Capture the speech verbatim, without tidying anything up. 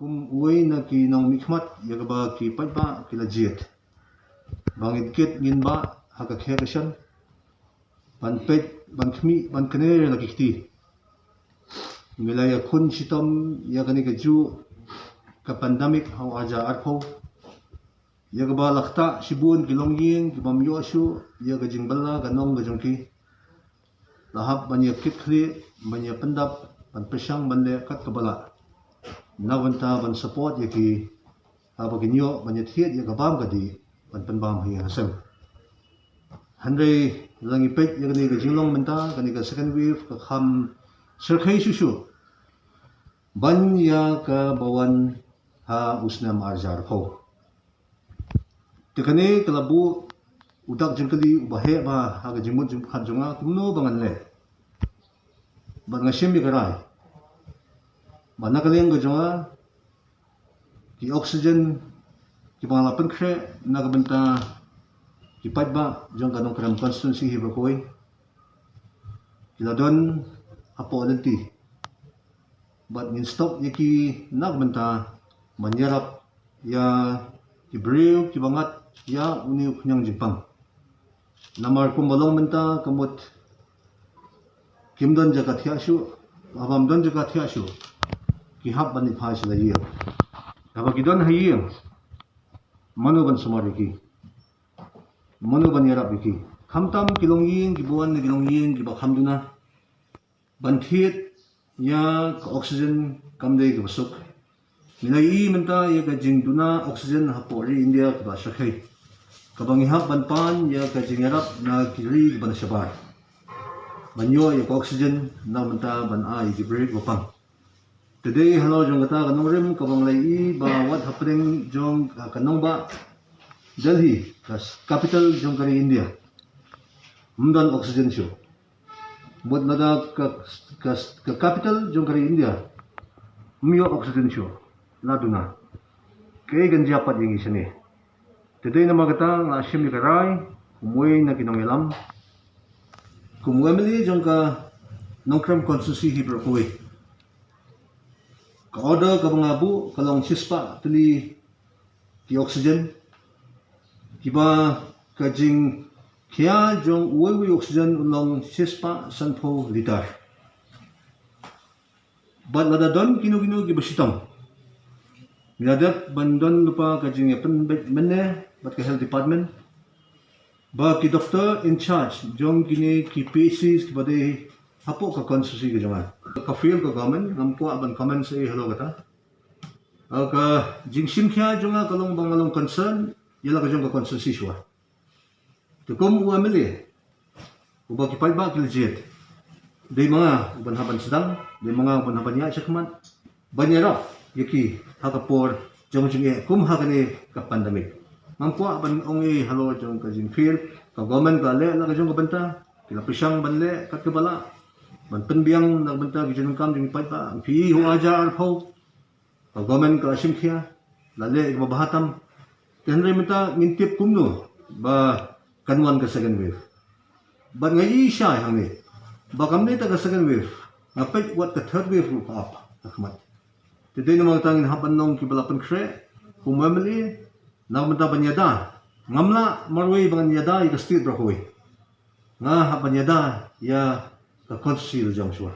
Kum uwei na ki nongmihkhmat ïa kaba ki paidbah ki la jied, ba ngin kit ngin bah ha ka khia ka shan, ban peit, ban khmih, ban kner ïa la ki kti. Ngi la ïakhun shitom ïa kane kajuh ka pandemic ha u arhajar arphew, ïa kaba la ktah shibun ki longïing ki bym ïoh shuh ïa ka jingbylla ka nong ka jong ki. La hap ban ïa kit khlieh, ban ïa pyndap, ban pyrshang ban leh kat kaba lah na ka bynta ban support ïa ki, haba kin ïoh ban ïa thied ïa ka bam ka dih ban pynbam ha ïing ha sem. Hynrei lada ngi peit ïa kane ka jinglong mynta, kane ka second wave ka kham syrkhei shuh shuh ban ïa kaba wan ha u snem arhajar arphew. Te kane ka la buh u dak jingkylli uba heh bha ha ka jingmut jingpyrkhat jong nga, kumno ba ngan leh. Bad nga shim ïa ka rai ba na ka liang ka jong nga, ki oxygen kiba nga la pynkhreh na ka bynta ki paidbah jong ka Nongkrem constituency hi baroh kawei, ki la don hapoh lynti. Bad ngin stock ïa ki na ka bynta ban ïarap ïa ki briew kiba ngat ïa une u khñiang jingpang. Namar kumba long mynta ka mut kim don jaka thiah shuh, haba ym don jaka thiah shuh, ki hap ban ïa phai sha la ïing. Haba ki don ha ïing, mano ban sumar ïa ki? Mano ban ïarap ïa ki? Khamtam ki longïing kiba wan na ki longïing kiba kham duna ban thied ïa ka oxygen kam dei kaba suk. Ngi la ïohi mynta ïa ka jingduna oxygen hapoh ri India kaba syrkhei, kaba ngi hap ban pan ïa ka jingïarap na ki ri kiba na shabar ban ïoh ïa ka oxygen na mynta ban ai ïa ki briew kiba pang. Te dei halor jong kata ka nongrim kaba ngi la ïohi ba wat hapdeng jong ka nongbah Delhi, ka capital jong ka ri India, ym don oxygen shuh. Mut lada ka, ka, ka capital jong ka ri India ym ïoh oxygen shuh, la duna, kaei kan jia pat ïa ngi shane? Te dei namar kata nga la shim ïa ka rai kum uwei na ki nongïalam, kum u M L A jong ka Nongkrem constituency hi baroh kawei. Ka order kaba nga buh ka long shispah tylli ki oxygen, kiba ka jingkhia jong uwei uwei oxygen u long shispah sanphew litre. Bad lada don kino kino kiba shitom, ngi la dep ban don lypa ka jingïapynbeit mynne bad ka health department, ba ki doctor in charge jong kine ki P H Cs kiba dei hapoh ka constituency ka jong nga. Ka field ka government, ngam kwah ban comment sa ei halor kata. Ka jingshim khia jong nga ka long ba nga long concern ïa la ka jong ka constituency shuwa. Te kum u M L A uba ki paidbah ki la jied, dei ma nga u ban hap ban sdang, dei ma nga u ban hap ban ïaid shakhmat ban ïarap ïa ki ha ka por jong jingeh kum ha kane ka pandemic. Ngam kwah ban ong ei halor jong ka jingfield. Ka government ka leh la ka jong ka bynta, ki la pyrshang ban leh kat kaba lah ban pynbiang na ka bynta ka jingdonkam jong ki paidbah. Phi i ha u arhajar arphew ka government ka la shim khia, la leh kaba bha tam. Te hynrei mynta ngim tip kumno ba kan wan ka second wave. Bad nga i shai hangne ba kam dei tang ka second wave, nga peit wat ka third wave ruh ka ap ha khmat. Te dei namar kata ngin hap ban long kiba la pynkhreh kum u M L A na ka bynta ban ïada. Ngam lah marwei ba ngan ïada ïa ka state baroh kawei. Nga hap ban ïada ïa ka constituency la jong shuwa.